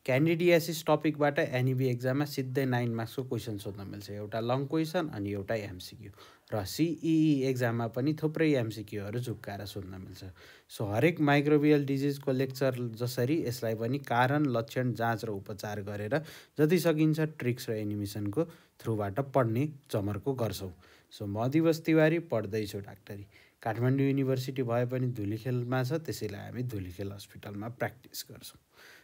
क्यान्डिडियासिस टपिकबाट NEB एक्जाममा सिधै 9 मार्क्सको question सोध्न मिल्छ। एउटा लङ क्वेसन अनि एउटा एमसिक्यू, र सिइई एक्जाममा पनि थुप्रै एमसिक्यूहरू झुक्काएर सोध्न मिल्छ। सो हरेक माइक्रोबियल डिजिजको लेक्चर जसरी यसलाई पनि कारण, लक्षण, जाँच र उपचार गरेर जति सकिन्छ ट्रिक्स र एनिमेसनको थ्रुबाट पढ्ने जमर्को गर्छौँ। सो म दिवस तिवारी पढ्दैछु डाक्टरी। काठमाडौँ युनिभर्सिटी भए पनि धुलीखेलमा छ, त्यसैले हामी धुलीखेल हस्पिटलमा प्र्याक्टिस गर्छौँ।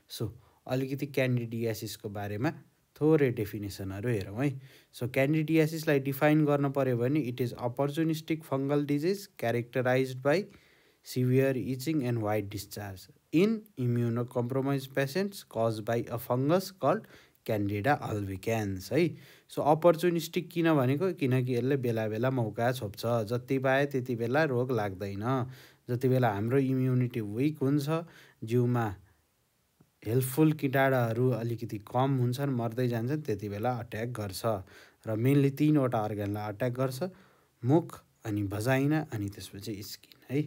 सो अलिकति क्यान्डिडियासिसको बारेमा थोरै डेफिनेसनहरू हेरौँ है। सो क्यान्डिडियासिसलाई डिफाइन गर्न पर्यो भने it is opportunistic fungal disease characterised by severe itching and white discharge in immuno compromise patients cause by a fungus called Candida albicans है। सो अपर्चुनिस्टिक किन भनेको, किनकि यसले बेला बेला मौका छोप्छ, जति पाए त्यति बेला रोग लाग्दैन। जति बेला हाम्रो इम्युनिटी विक हुन्छ, जिउमा हेल्पफुल किटाणुहरू अलिकति कम हुन्छन्, मर्दै जान्छन्, त्यति बेला अट्याक गर्छ। र मेनली 3वटा अर्गनलाई अट्याक गर्छ, मुख अनि भजाइना अनि त्यसपछि स्किन है।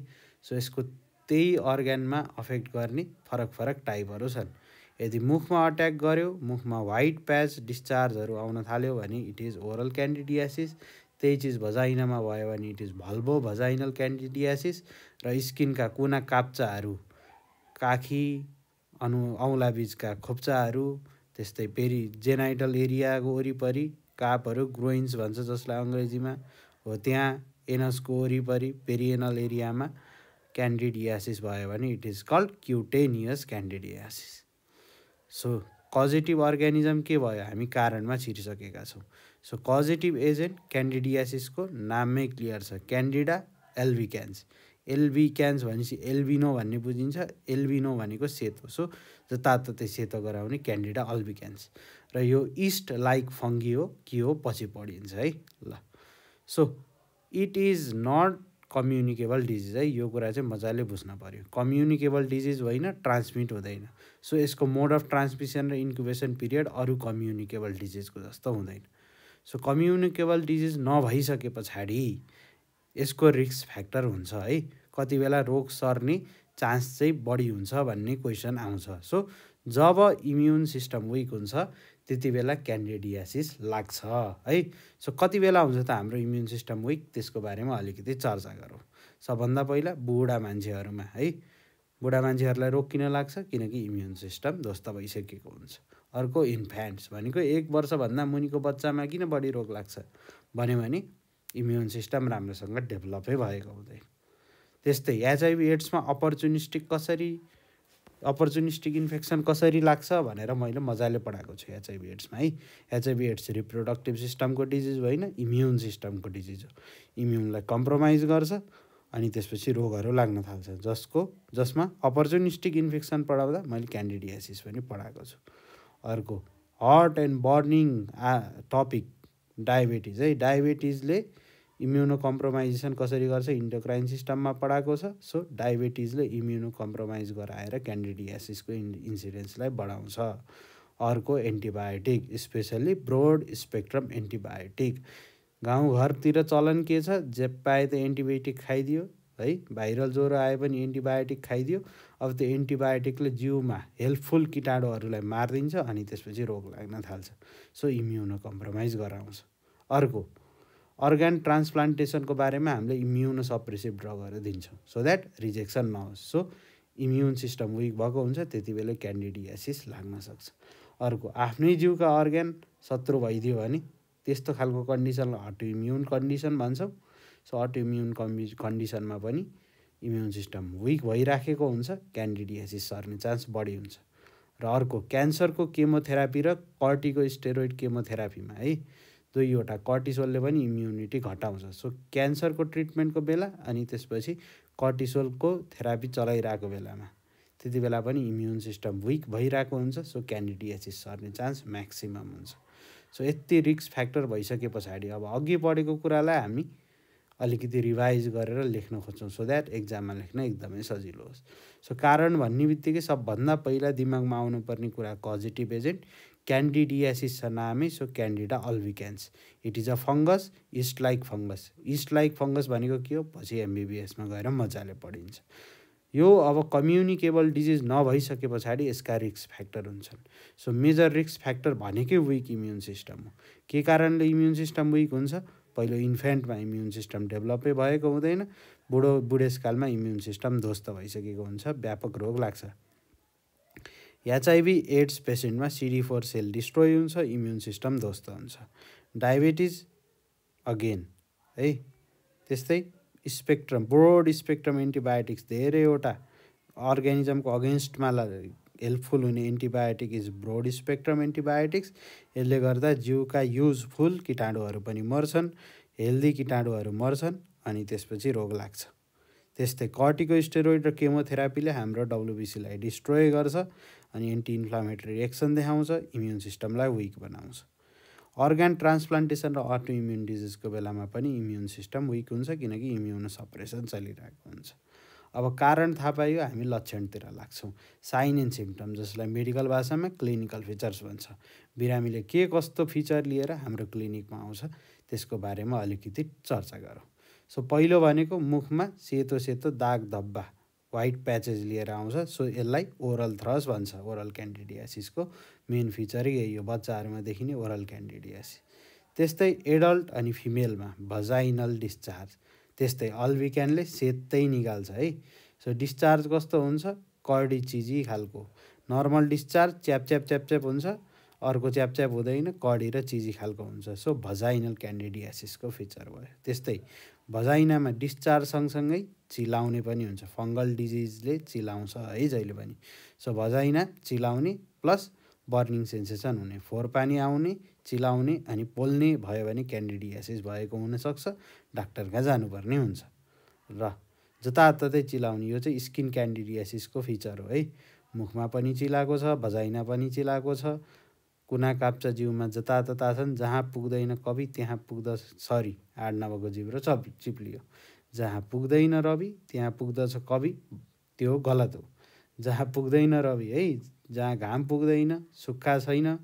सो यसको त्यही अर्गनमा अफेक्ट गर्ने फरक फरक टाइपहरू छन्। यदि मुखमा अट्याक गर्यो, मुखमा वाइट प्याच डिस्चार्जहरू आउन थाल्यो भने इट इज ओरल क्यान्डिडियासिस। त्यही चिज भजाइनामा भयो भने इट इज भल्भो भजाइनल क्यान्डिडियासिस। र स्किनका कुना काप्चाहरू, काखी औँला बिचका खोप्चाहरू, त्यस्तै जेनाइटल एरियाको वरिपरि कापहरू, ग्रोइन्स भन्छ जसलाई अङ्ग्रेजीमा, हो त्यहाँ एनसको वरिपरि पेरिएनल एरियामा क्यान्डिडियासिस भयो भने it is called cutaneous candidiasis. So causative organism के भयो, हामी कारणमा छिरिसकेका छौँ। सो कजेटिभ एजेन्ट क्यान्डिडियासिसको नाममै क्लियर छ, क्यान्डिडा एल्बिक्यान्स। एल्बिक्यान्स भनेपछि एल्बिनो भन्ने बुझिन्छ, एल्बिनो भनेको सेतो, सो जताततै सेतो गराउने क्यान्डिडा अल्बिक्यान्स। र यो इस्ट लाइक फङ्गी हो कि हो पछि पढिन्छ है ल। So it is not communicable disease है, यो कुरा चाहिँ मजाले बुझ्न पर्यो। कम्युनिकेबल डिजिज होइन, ट्रान्समिट हुँदैन। सो यसको मोड अफ ट्रान्समिसन र इन्क्युबेसन पिरियड अरू कम्युनिकेबल डिजिजको जस्तो हुँदैन। सो कम्युनिकेबल डिजिज नभइसके पछाडि यसको रिस्क फ्याक्टर हुन्छ है, कति बेला रोग सर्ने चान्स चाहिँ बढी हुन्छ भन्ने क्वेसन आउँछ। सो जब इम्युन सिस्टम विक हुन्छ त्यति बेला क्यान्डिडियासिस लाग्छ है। सो कति बेला हुन्छ त हाम्रो इम्युन सिस्टम विक, त्यसको बारेमा अलिकति चर्चा गरौँ। सबभन्दा पहिला बुढा मान्छेहरूमा है, बुढा मान्छेहरूलाई रोग किन लाग्छ, किनकि इम्युन सिस्टम ध्वस्त भइसकेको हुन्छ। अर्को इन्फ्यान्ट्स भनेको 1 वर्षभन्दा मुनिको बच्चामा किन बढी रोग लाग्छ भन्यो भने इम्युन सिस्टम राम्रोसँग डेभलपै भएको हुँदैन। त्यस्तै एचआइभी एड्समा अपर्चुनिस्टिक इन्फेक्सन कसरी लाग्छ भनेर मैले मजाले पढाएको छु एचआइभी एड्समा है। एचआइभी एड्स रिप्रोडक्टिभ सिस्टमको डिजिज होइन, इम्युन सिस्टमको डिजिज हो। इम्युनलाई कम्प्रोमाइज गर्छ अनि त्यसपछि रोगहरू लाग्न थाल्छ, जसमा अपर्चुनिस्टिक इन्फेक्सन पढाउँदा मैले क्यान्डिडियासिस पनि पढाएको छु। अर्को hot and burning topic diabetes है। डायबिटिजले इम्युनो कम्प्रोमाइजेसन कसरी गर्छ इन्डोक्राइन सिस्टममा पढाएको छ। सो डायबिटिजले इम्युनो कम्प्रोमाइज गराएर क्यान्डिडियासिसको इन्सिडेन्सलाई बढाउँछ। अर्को antibiotic, specially broad spectrum antibiotic. गाउँघरतिर चलन के छ, जे पाए त एन्टिबायोटिक खाइदियो है, भाइरल ज्वरो आए पनि एन्टिबायोटिक खाइदियो। अब त्यो एन्टिबायोटिकले जिउमा हेल्पफुल किटाणुहरूलाई मारिदिन्छ अनि त्यसपछि रोग लाग्न थाल्छ। सो इम्युनो कम्प्रोमाइज गराउँछ। अर्को अर्गान ट्रान्सप्लान्टेसनको बारेमा हामीले इम्युनो सप्रेसिभ ड्रगहरू दिन्छौँ सो द्याट रिजेक्सन नहोस्। सो इम्युन सिस्टम विक भएको हुन्छ, त्यति बेला क्यान्डिडियासिस लाग्न सक्छ। अर्को आफ्नै जिउका अर्ग्यान शत्रु भइदियो भने त्यस्तो खालको कन्डिसनलाई अटो इम्युन कन्डिसन भन्छौँ। सो अटो इम्युन कन्डिसनमा पनि इम्युन सिस्टम विक भइराखेको हुन्छ, क्यान्डिडियासिस सर्ने चान्स बढी हुन्छ। र अर्को क्यान्सरको केमोथेरापी र कर्टिकोस्टेरोइड केमोथेरापीमा है, दुईवटा कर्टिसोलले पनि इम्युनिटी घटाउँछ। सो क्यान्सरको ट्रिटमेन्टको बेला अनि त्यसपछि कर्टिसोलको थेरापी चलाइरहेको बेलामा त्यति बेला पनि इम्युन सिस्टम विक भइरहेको हुन्छ। सो क्यान्डिडियासिस सर्ने चान्स म्याक्सिमम हुन्छ। सो यति रिस्क फ्याक्टर भइसके पछाडि अब अघि पढेको कुरालाई हामी अलिकति रिभाइज गरेर लेख्न खोज्छौँ सो द्याट एक्जाममा लेख्न एकदमै सजिलो होस्। सो कारण भन्ने बित्तिकै सबभन्दा पहिला दिमागमा आउनुपर्ने कुरा कजेटिभ एजेन्ट क्यान्डिडियासिस छ नामै। So Candida albicans, it is a fungus, yeast like fungus. Yeast like fungus भनेको के हो पछि एमबिबिएसमा गएर मजाले पढिन्छ। यो अब कम्युनिकेबल डिजिज नभइसके पछाडि यसका रिस्क फ्याक्टर हुन्छन्। सो मेजर रिस्क फ्याक्टर भनेकै विक इम्युन सिस्टम हो। के कारणले इम्युन सिस्टम विक हुन्छ? पहिलो इन्फेन्टमा इम्युन सिस्टम डेभलपै भएको हुँदैन, बुढेसकालमा इम्युन सिस्टम ध्वस्त भइसकेको हुन्छ, व्यापक रोग लाग्छ। एचआइभी एड्स पेसेन्टमा CD4 सेल डिस्ट्रोय हुन्छ, इम्युन सिस्टम ध्वस्त हुन्छ। डायबिटिज अगेन है त्यस्तै स्पेक्ट्रम ब्रोड स्पेक्ट्रम एन्टिबायोटिक्स धेरैवटा अर्ग्यानिजमको अगेन्स्टमा हेल्पफुल हुने antibiotic is broad spectrum antibiotics. यसले गर्दा जिउका युजफुल किटाणुहरू पनि मर्छन्, हेल्दी किटाणुहरू मर्छन् अनि त्यसपछि रोग लाग्छ। त्यस्तै कर्टिकोस्टेरोइड र केमोथेरापीले हाम्रो WBCलाई डिस्ट्रोय गर्छ अनि एन्टी इन्फ्लामेटरी रिएक्सन देखाउँछ, इम्युन सिस्टमलाई विक बनाउँछ। अर्गान ट्रान्सप्लान्टेसन र अटो इम्युन डिजिजको बेलामा पनि इम्युन सिस्टम विक हुन्छ किनकि इम्युनो सप्रेसन चलिरहेको हुन्छ। अब कारण थाहा पाइयो, हामी लक्षणतिर लाग्छौँ। साइन एन्ड सिम्पटम जसलाई मेडिकल भाषामा क्लिनिकल फिचर्स भन्छ। बिरामीले के कस्तो फिचर लिएर हाम्रो क्लिनिकमा आउँछ त्यसको बारेमा अलिकति चर्चा गरौँ। सो पहिलो भनेको मुखमा सेतो सेतो दाग धब्बा व्हाइट प्याचेस लिएर आउँछ। सो यसलाई ओरल थ्रस भन्छ। ओरल क्यान्डिडियासिसको मेन फिचरै यही हो, बच्चाहरूमा देखिने ओरल क्यान्डिडियासिस। त्यस्तै एडल्ट अनि फिमेलमा भजाइनल डिस्चार्ज, त्यस्तै अल्बिक्यानले सेतै निकाल्छ है। सो डिस्चार्ज कस्तो हुन्छ? कर्डी चिजी खालको। नर्मल डिस्चार्ज च्याप हुन्छ, अर्को च्याप हुँदैन, कडी र चिजी खालको हुन्छ। सो भजाइनल क्यान्डिडियासिसको फिचर भयो। त्यस्तै भजाइनामा डिस्चार्ज सँगसँगै चिलाउने पनि हुन्छ। फङ्गल डिजिजले चिलाउँछ है जहिले पनि। सो भजाइना चिलाउने प्लस बर्निङ सेन्सेसन हुने, फोहोर पानी आउने, चिलाउने अनि पोल्ने भयो भने क्यान्डिडियासिस भएको हुनसक्छ, डाक्टर कहाँ जानुपर्ने हुन्छ। र जताततै चिलाउने, यो चाहिँ स्किन क्यान्डिडियासिसको फिचर हो है। मुखमा पनि चिलाएको छ, भजाइना पनि चिलाएको छ, कुना काप्चा जिउमा जतातता छन्, जहाँ पुग्दैन कवि त्यहाँ पुग्दछ, सरी आड नभएको जिब्रो चिप्लियो। जहाँ पुग्दैन रवि त्यहाँ पुग्दछ कवि, त्यो गलत हो। जहाँ पुग्दैन रवि है, जहाँ घाम पुग्दैन, सुक्खा छैन,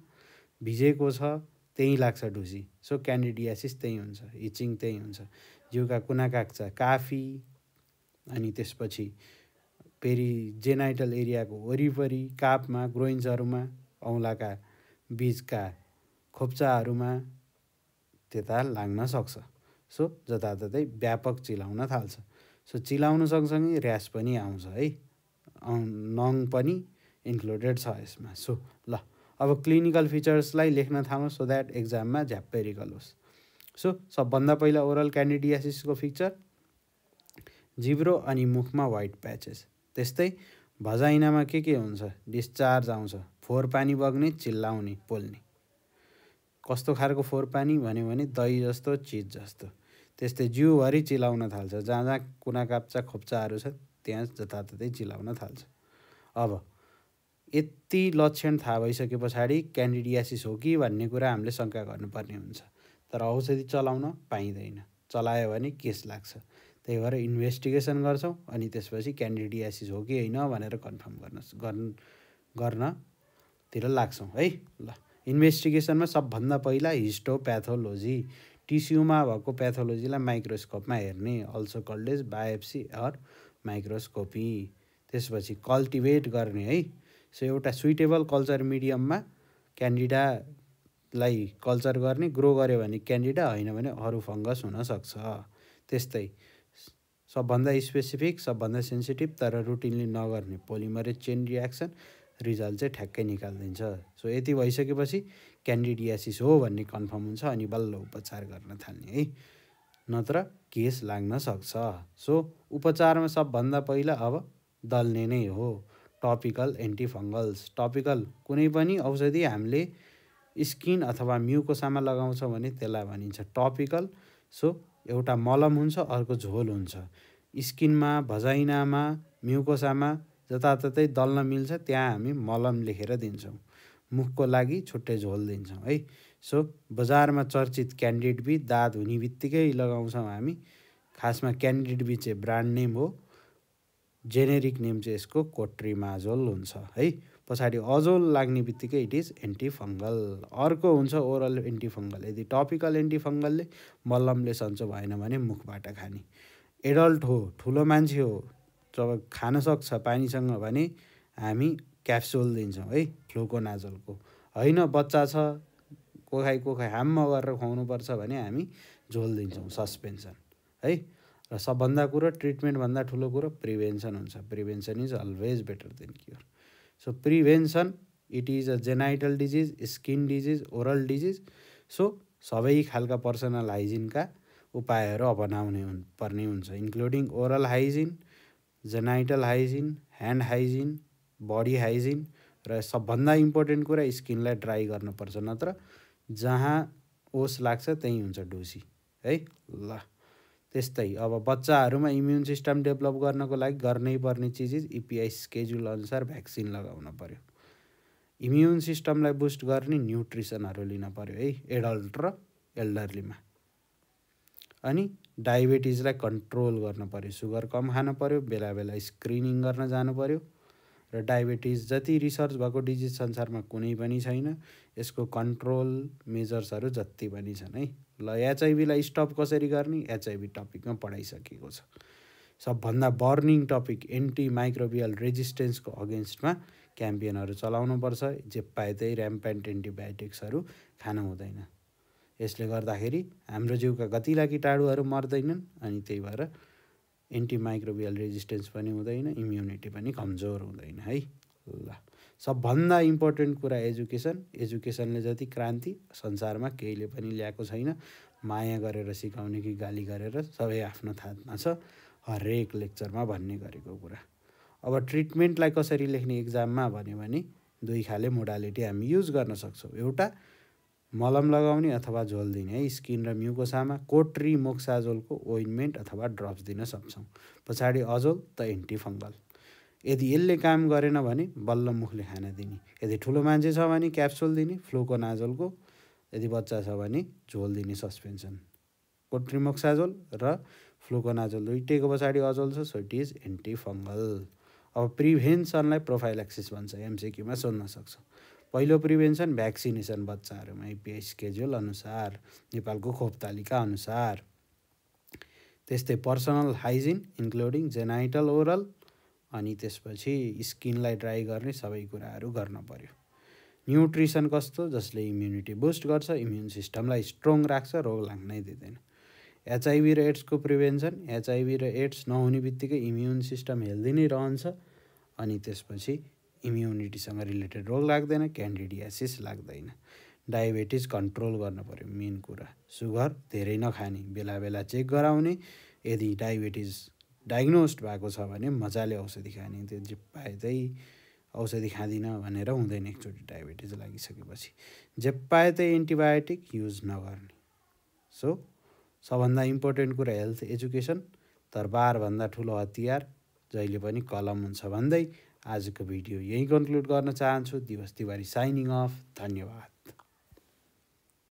भिजेको छ, त्यहीँ लाग्छ ढुसी। सो क्यान्डिडियासिस त्यही हुन्छ, इचिङ त्यही हुन्छ। जिउका कुना काप्चा काफी अनि त्यसपछि फेरि जेनाइटल एरियाको वरिपरि, कापमा, ग्रोइन्सहरूमा, औँलाका बिचका खोप्चाहरूमा त्यता लाग्न सक्छ। सो जताततै व्यापक चिलाउन थाल्छ। सो चिलाउनु सँगसँगै ऱ्यास पनि आउँछ है, नङ पनि इन्क्लुडेड छ यसमा। सो ल अब क्लिनिकल फिचर्सलाई लेख्न थालौँ सो द्याट एक्जाममा झ्याप्पै रिकल होस्। सो सबभन्दा पहिला ओरल क्यान्डिडियासिसको फिचर, जिब्रो अनि मुखमा व्हाइट प्याचेस। त्यस्तै भजाइनामा के हुन्छ? डिस्चार्ज आउँछ, फोहोर पानी बग्ने, चिल्लाउने, पोल्ने। कस्तो खालको फोहोर पानी भन्यो भने दही जस्तो, चिज जस्तो। त्यस्तै जिउभरि चिलाउन थाल्छ, जहाँ जहाँ कुना काप्चा खोप्चाहरू छ त्यहाँ जताततै चिलाउन थाल्छ। अब यति लक्षण थाहा भइसके पछाडि क्यान्डिडियासिस हो कि भन्ने कुरा हामीले शङ्का गर्नुपर्ने हुन्छ। तर औषधि चलाउन पाइँदैन, चलायो भने केस लाग्छ। त्यही भएर इन्भेस्टिगेसन गर्छौँ अनि त्यसपछि क्यान्डिडियासिस हो कि होइन भनेर कन्फर्म गर्नतिर लाग्छौँ है। ल इन्भेस्टिगेसनमा सबभन्दा पहिला हिस्टोप्याथोलोजी, टिस्युमा भएको प्याथोलोजीलाई माइक्रोस्कोपमा हेर्ने, also called as biopsy or microscopy. त्यसपछि कल्टिभेट गर्ने है। सो एउटा सुइटेबल कल्चर मिडियममा क्यान्डिडालाई कल्चर गर्ने, ग्रो गर्यो भने क्यान्डिडा, होइन भने अरू फङ्गस हुनसक्छ। त्यस्तै सबभन्दा स्पेसिफिक, सबभन्दा सेन्सिटिभ तर रुटिनली नगर्ने पोलिमरेज चेन रियाक्सन रिजल्ट चाहिँ ठ्याक्कै निकालिदिन्छ। सो यति भइसकेपछि क्यान्डिडियासिस हो भन्ने कन्फर्म हुन्छ अनि बल्ल उपचार गर्न थाल्ने है, नत्र केस लाग्न सक्छ। सो उपचारमा सबभन्दा पहिला अब दल्ने नै हो, टपिकल एन्टिफङ्गल्स। टपिकल कुनै पनि औषधि हामीले स्किन अथवा म्युकोसामा लगाउँछौँ भने त्यसलाई भनिन्छ टपिकल। सो एउटा मलम हुन्छ, अर्को झोल हुन्छ। स्किनमा, भजाइनामा, म्युकोसामा जताततै दल्न मिल्छ त्यहाँ हामी मलम लेखेर दिन्छौँ, मुखको लागि छुट्टै झोल दिन्छौँ है। सो बजारमा चर्चित क्यान्डिड बी दाद हुने बित्तिकै लगाउँछौँ हामी। खासमा क्यान्डिड बी चाहिँ ब्रान्ड नेम हो, जेनेरिक नेम चाहिँ यसको कोट्रिमाजोल हुन्छ है। पछाडि अजोल लाग्ने बित्तिकै इट इज एन्टिफङ्गल। अर्को हुन्छ ओरल एन्टिफङ्गल। यदि टपिकल एन्टिफङ्गलले मलमले सन्चो भएन भने मुखबाट खाने। एडल्ट हो, ठुलो मान्छे हो, जब खान सक्छ पानीसँग भने हामी क्याप्सुल दिन्छौँ है, फ्लुकोनाजोलको। होइन बच्चा छ कोखाइ हाममा गरेर खुवाउनुपर्छ भने हामी झोल दिन्छौँ, सस्पेन्सन है। र सबभन्दा कुरो ट्रिटमेन्टभन्दा ठुलो कुरो प्रिभेन्सन हुन्छ। Prevention is always better than cure. So prevention it is a genital disease, skin disease, oral disease. So सबै खालका पर्सनल हाइजिनका उपायहरू अपनाउने पर्ने हुन्छ, including oral hygiene, genital hygiene, hand hygiene, body hygiene, र सबभन्दा इम्पोर्टेन्ट कुरा स्किनलाई ड्राई गर्नुपर्छ, नत्र जहाँ ओस लाग्छ त्यहीँ हुन्छ ढुसी है। ल त्यस्तै अब बच्चाहरूमा इम्युन सिस्टम डेभलप गर्नको लागि गर्नै पर्ने चिज इपिआई स्केड्युल अनुसार भ्याक्सिन लगाउन पर्यो। इम्युन सिस्टमलाई बुस्ट गर्ने न्युट्रिसनहरू लिन पर्यो है एडल्ट र एल्डरलीमा। अनि डायबिटिजलाई कन्ट्रोल गर्न पर्यो, सुगर कम खान पर्यो, बेला बेला स्क्रिनिङ गर्न जानु पर्यो। र डायबिटिज जति रिसर्च भएको डिजिज संसारमा कुनै पनि छैन, यसको कन्ट्रोल मेजर्सहरू जति पनि छन् है। ल एचआइभीलाई स्टप कसरी गर्ने एचआइभी टपिकमा पढाइसकेको छ। सबभन्दा बर्निङ टपिक एन्टी माइक्रोबियल रेजिस्टेन्सको अगेन्स्टमा क्याम्पेनहरू चलाउनुपर्छ। जे पाए त्यही ऱ्याम्पेन्ट एन्टिबायोटिक्सहरू खान हुँदैन। यसले गर्दाखेरि हाम्रो जिउका गतिला किटाणुहरू मर्दैनन्, अनि त्यही भएर एन्टी माइक्रोबियल रेजिस्टेन्स पनि हुँदैन, इम्युनिटी पनि कमजोर हुँदैन है। ल सबभन्दा इम्पोर्टेन्ट कुरा एजुकेसन। एजुकेसनले जति क्रान्ति संसारमा केहीले पनि ल्याएको छैन। माया गरेर सिकाउने कि गाली गरेर सबै आफ्नो थातमा छ, हरेक लेक्चरमा भन्ने गरेको कुरा। अब ट्रिटमेन्टलाई कसरी लेख्ने एक्जाममा भन्यो भने दुई खाले मोडालिटी हामी युज गर्न सक्छौँ। एउटा मलम लगाउने अथवा झोल दिने है, स्किन र म्युकोसामा कोट्रिमोक्साजोलको ओइन्टमेन्ट अथवा ड्रप्स दिन सक्छौँ। पछाडि अजोल त एन्टिफङ्गल। यदि यसले काम गरेन भने बल्ल मुखले खान दिने। यदि ठुलो मान्छे छ भने क्याप्सुल दिने फ्लुकोनाजोलको, यदि बच्चा छ भने झोल दिने सस्पेन्सन। कोट्रिमोक्साजोल र फ्लुकोनाजोल दुइटैको पछाडि अजोल छ, सो इट इज एन्टिफङ्गल। अब प्रिभेन्सनलाई प्रोफाइलेक्सिस भन्छ, एमसिक्यूमा सोध्न सक्छ। पहिलो प्रिभेन्सन भ्याक्सिनेसन बच्चाहरूमा इपिआई स्केड्युल अनुसार, नेपालको खोप तालिका अनुसार। त्यस्तै personal hygiene including genital oral, अनि त्यसपछि स्किनलाई ड्राई गर्ने सबै कुराहरू गर्न पर्यो। न्युट्रिसन कस्तो, जसले इम्युनिटी बुस्ट गर्छ, इम्युन सिस्टमलाई स्ट्रङ राख्छ, रोग लाग्नै दिँदैन। एचआइभी र एड्सको प्रिभेन्सन, एचआइभी र एड्स नहुने बित्तिकै इम्युन सिस्टम हेल्दी नै रहन्छ, अनि त्यसपछि इम्युनिटीसँग रिलेटेड रोग लाग्दैन, क्यान्डिडियासिस लाग्दैन। डायबिटिज कन्ट्रोल गर्न पर्यो, मेन कुरा। सुगर धेरै नखाने, बेला बेला चेक गराउने। यदि डायबिटिज डायग्नोस्ड भएको छ भने मजाले औषधि खाने। त्यो जे पाए त्यही औषधि खाँदिनँ भनेर हुँदैन। एकचोटि डायबिटिज लागिसकेपछि जे पाए त्यही एन्टिबायोटिक युज नगर्ने। सो सबभन्दा इम्पोर्टेन्ट कुरा हेल्थ एजुकेसन, तरबारभन्दा ठुलो हतियार जहिले पनि कलम हुन्छ भन्दै आजको भिडियो यहीँ कन्क्लुड गर्न चाहन्छु। दिवस तिवारी साइनिङ अफ। धन्यवाद।